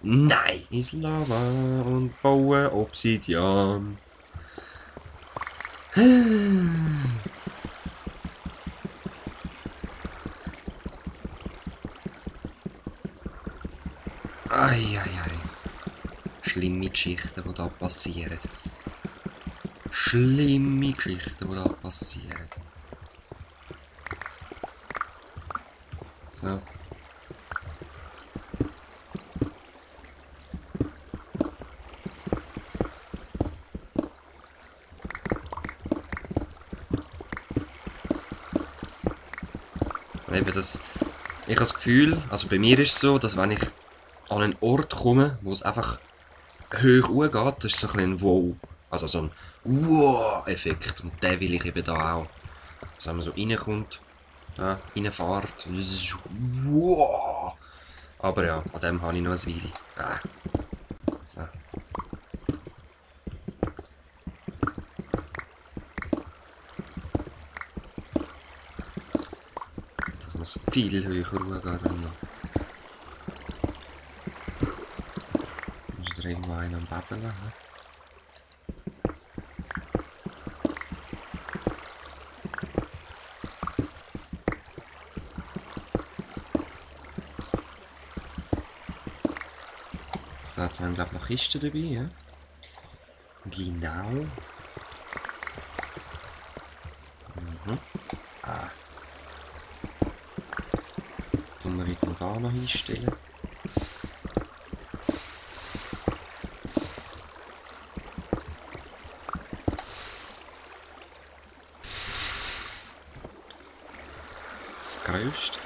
Nein, ins Lava und bauen Obsidian. Eieiei. Schlimme Geschichten, die da passieren. Schlimme Geschichten, die da passieren. So. Eben das, ich habe das Gefühl, also bei mir ist es so, dass wenn ich an einen Ort komme, wo es einfach hoch hochgeht, das ist so ein Wow. Also so ein Wow-Effekt. Und den will ich eben da auch. Also wenn man so reinkommt, da reinfährt. Wow. Aber ja, an dem habe ich noch ein Weile. So. Das muss viel höher hochgehen dann noch. Ist da irgendwo einer am Betteln? He? So, jetzt haben wir glaube ich noch Kisten dabei, ja? Genau. Tun wir wieder da noch hinstellen. Das Größte.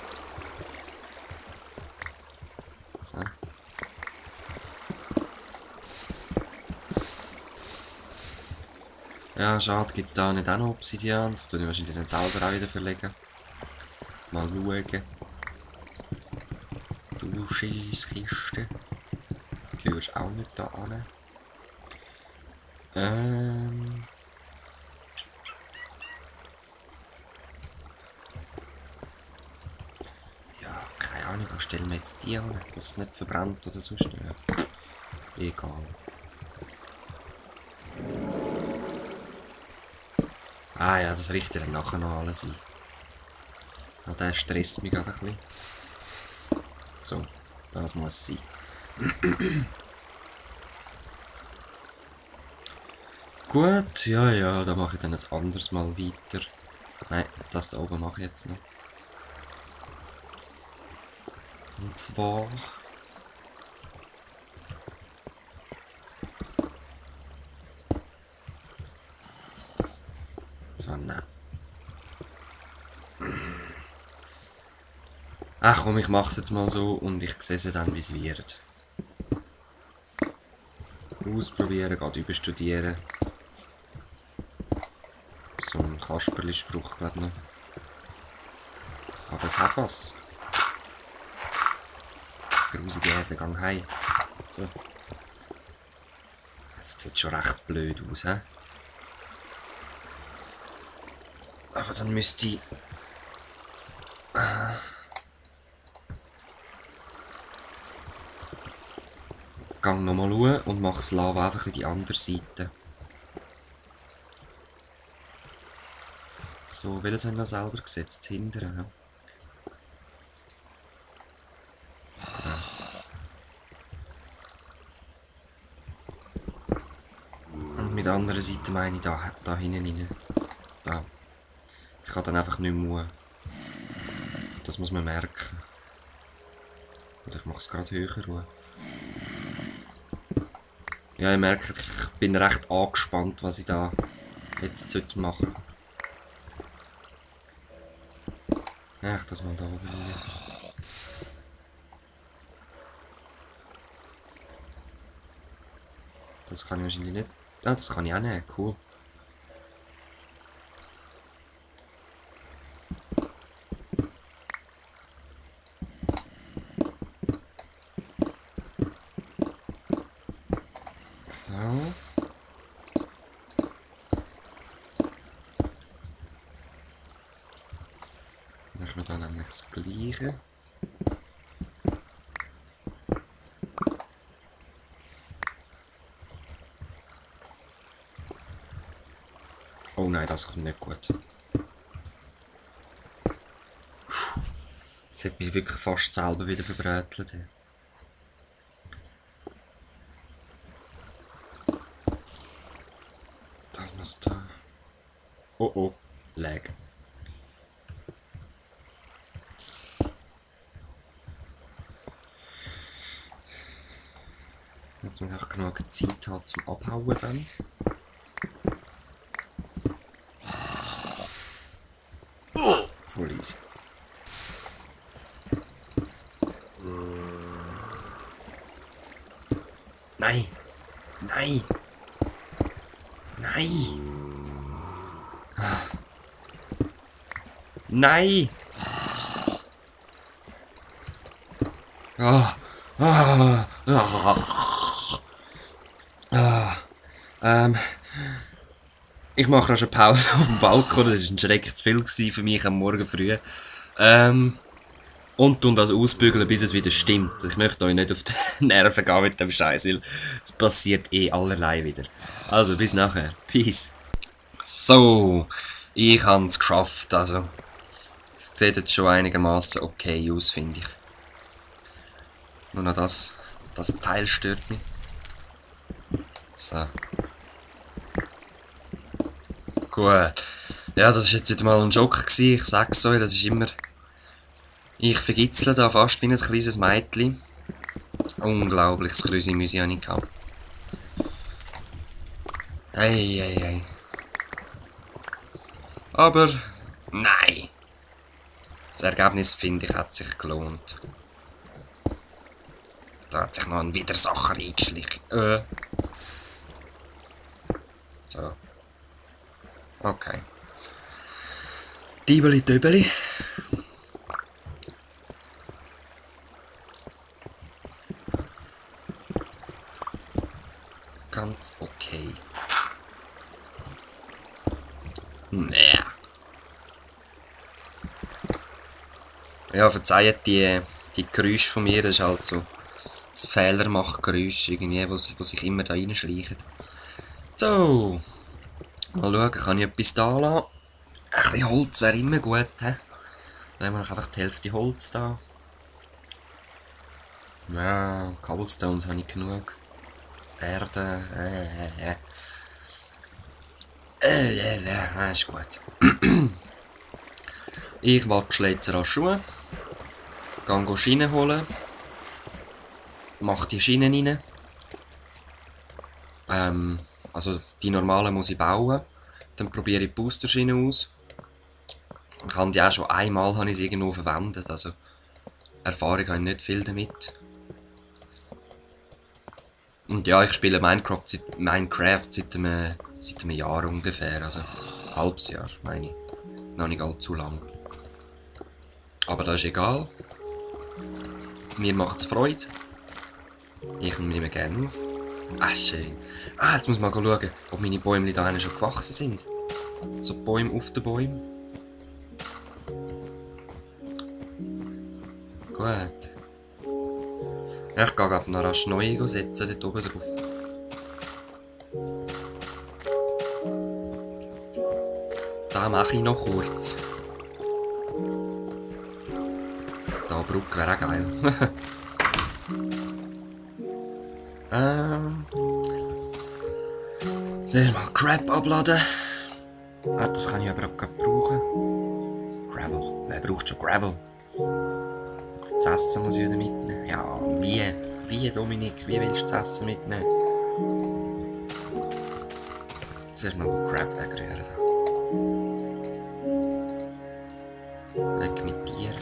So. Ja, schade, gibt es da nicht auch noch Obsidian. Das tue ich wahrscheinlich dann selber auch wieder verlegen. Mal schauen. Du Scheisskiste. Gehörst auch nicht da an. Ja, keine Ahnung, wo stellen wir jetzt die an? Dass es nicht verbrennt oder sonst nicht. Egal. Ah ja, das richtet dann nachher noch alles ein. Ja, der stresst mich gerade ein bisschen. So, das muss sein. Gut, ja, dann mache ich dann ein anderes Mal weiter. Nein, das da oben mache ich jetzt noch. Und zwar... nein. Ach komm, ich mach's jetzt mal so und ich sehe dann, wie es wird. Ausprobieren, gerade überstudieren. So ein Kasperli-Spruch, glaube ich noch. Aber es hat was. Grusige Erde, gang heim. So. Das sieht schon recht blöd aus, hä? Aber dann müsste ich... Gang nochmal schauen und mach das Lava einfach in die andere Seite. So, welches haben wir selber gesetzt? Hinterher, ja. Und mit der anderen Seite meine ich da hinten rein. Da. Ich kann dann einfach nicht mehr. Das muss man merken. Oder ich mache es gerade höher. Ja, ihr merkt, ich bin recht angespannt, was ich da jetzt machen sollte. Ja, ich das mal da oben rein. Das kann ich wahrscheinlich nicht. Ah, das kann ich auch nicht. Cool. So. Machen wir dann nämlich das Gleiche. nein, das kommt nicht gut. Jetzt hat mich wirklich fast selber wieder verbrötelt. Das muss da... Oh oh, Lag. Jetzt muss ich auch genug Zeit haben zum Abhauen dann. Voll easy. Nein! Nein! Nein! Nein! Ah! Ah! Ah! Ah! Ich mache auch schon Pause auf dem Balkon, das war ein schrecklich zu viel für mich am Morgen früh. Und das ausbügeln, bis es wieder stimmt. Ich möchte euch nicht auf die Nerven gehen mit dem Scheiß, weil es passiert eh allerlei wieder. Also, bis nachher. Peace. So, ich habe es geschafft. Also, es sieht jetzt schon einigermaßen okay aus, finde ich. Nur noch das Teil stört mich. So. Gut. Ja, das war jetzt wieder mal ein Joke gewesen. Ich sag's euch, das ist immer... Ich vergitzle da fast wie ein kleines Mädchen. Unglaubliches Krüsi-Müsi habe ich gehabt. Ei. Aber... Nein! Das Ergebnis, finde ich, hat sich gelohnt. Da hat sich noch ein Widersacher eingeschlichen. So. Okay. Dibeli-Döbeli. Ganz okay. Naja. Ja, verzeiht die Geräusche von mir, das ist halt so das Fehlermachgeräusch irgendwie, wo sich immer da reinschleichen. So. Mal schauen, kann ich etwas da lassen? Ein bisschen Holz wäre immer gut, he? Dann haben wir noch einfach die Hälfte Holz da. Ja, Cobblestones habe ich genug. Erde, ist gut. Ich watschle jetzt an Schuhe. Gehe Schienen holen. Mach die Schienen rein. Also die normalen muss ich bauen. Dann probiere ich die Boosterschiene aus. Ich habe die auch schon einmal habe ich sie irgendwo verwendet. Also Erfahrung habe ich nicht viel damit. Und ja, ich spiele Minecraft seit einem Jahr ungefähr. Also ein halbes Jahr, meine ich. Noch nicht allzu lang. Aber das ist egal. Mir macht es Freude. Ich nehme gerne auf. Ah, schön. Ah, jetzt muss man schauen, ob meine Bäume da schon gewachsen sind. So Bäume auf den Bäumen. Gut. Ich gehe noch rasch neu setzen, dort oben drauf. Da mache ich noch kurz. Da Brücke wäre auch geil. Zuerst mal Crap abladen. Ah, das kann ich aber auch brauchen. Gravel. Wer braucht schon Gravel? Das Essen muss ich wieder mitnehmen. Ja, wie? Wie, Dominik? Wie willst du das Essen mitnehmen? Zuerst mal Crap wegrühren. Weg mit dir.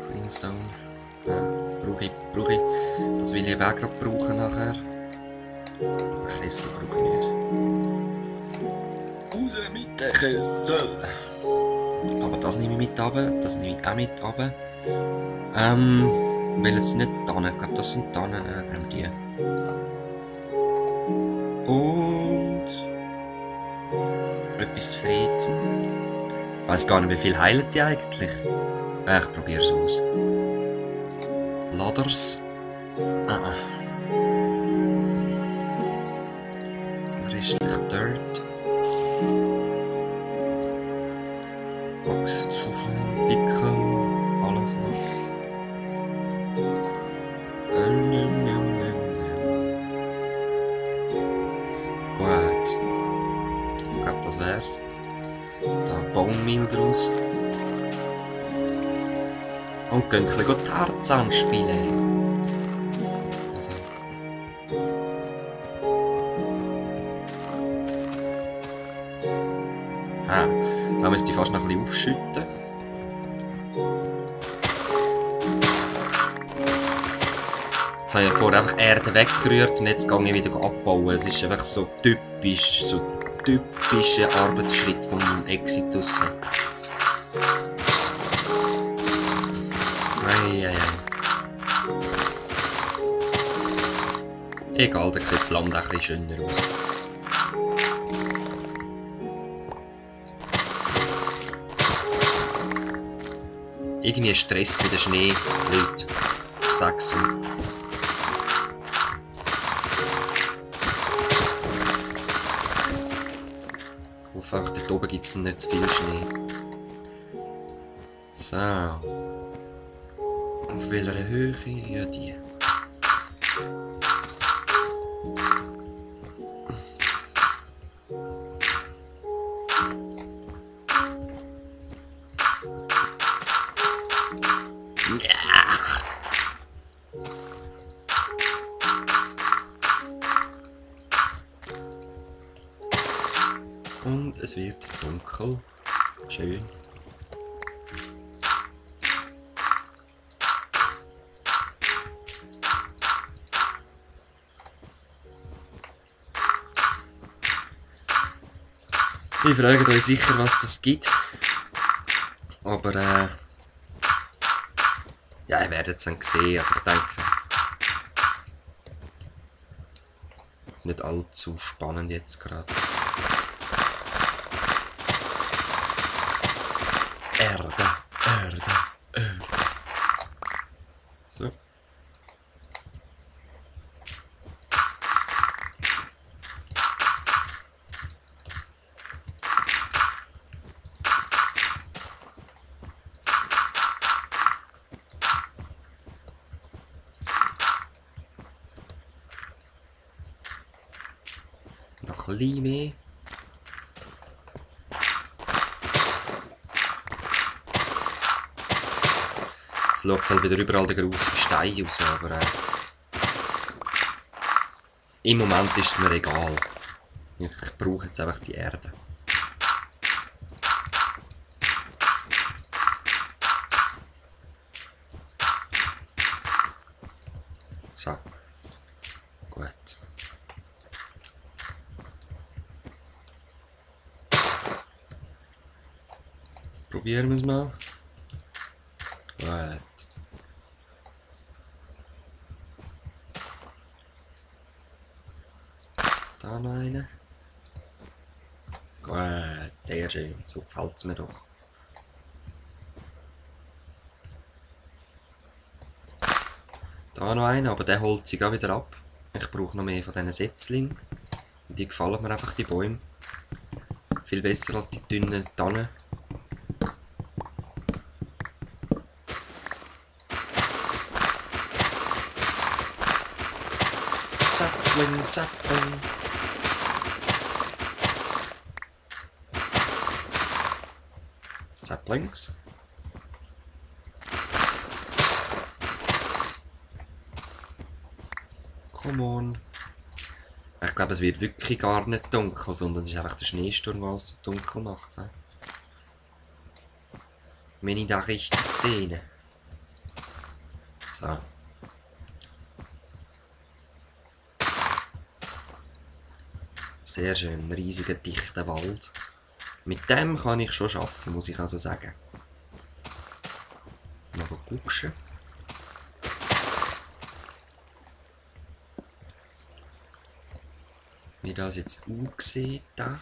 Greenstone. Ja, brauche ich. Das will ich eben auch gerade brauchen nachher. Ein Kessel brauche ich nicht. Raus mit dem Kessel! Aber das nehme ich mit runter, das nehme ich auch mit runter. Welches sind jetzt Tannen? Ich glaube, das sind Tannen. Nehmen wir die. Und... etwas Frezen. Ich weiss gar nicht, wie viel heilen die eigentlich. Ich probiere es aus. Ladders. Restlich Dirt. Sprungmehl draus. Und gehen ein bisschen Tarzan spielen. Also. Da müsste ich fast noch ein bisschen aufschütten. Jetzt habe ich vorher einfach Erde weggerührt und jetzt gehe ich wieder abbauen. Es ist einfach so typischer Arbeitsschritt vom Exitus. Eieiei. Egal, da sieht das Land auch ein bisschen schöner aus. Irgendwie Stress mit dem Schnee, Leute. Ich sag's so. Ich hoffe einfach, dort oben gibt es nicht zu viel Schnee. So. Auf welcher Höhe? Ja, die. Und es wird dunkel. Schön. Ich frage euch sicher, was das gibt. Aber ja, ihr werdet es dann sehen. Also ich denke, nicht allzu spannend jetzt gerade. Erde. So. Noch ein bisschen mehr. Jetzt schaut halt wieder überall der grosse Stein raus, aber im Moment ist es mir egal. Ich brauche jetzt einfach die Erde. So. Gut. Probieren wir es mal. Gut. Da noch eine. Gut, sehr schön. So gefällt es mir doch. Da noch einer, aber der holt sich auch wieder ab. Ich brauche noch mehr von diesen Setzlingen. Die gefallen mir einfach, die Bäume. Viel besser als die dünnen Tannen. Sapling. Saplings. Come on. Ich glaube, es wird wirklich gar nicht dunkel, sondern es ist einfach der Schneesturm, der es dunkel macht. He? Wenn ich das richtig sehe. So. Sehr schön, ein riesiger, dichter Wald. Mit dem kann ich schon arbeiten, muss ich also sagen. Mal gucken. Wie das jetzt aussieht. Da.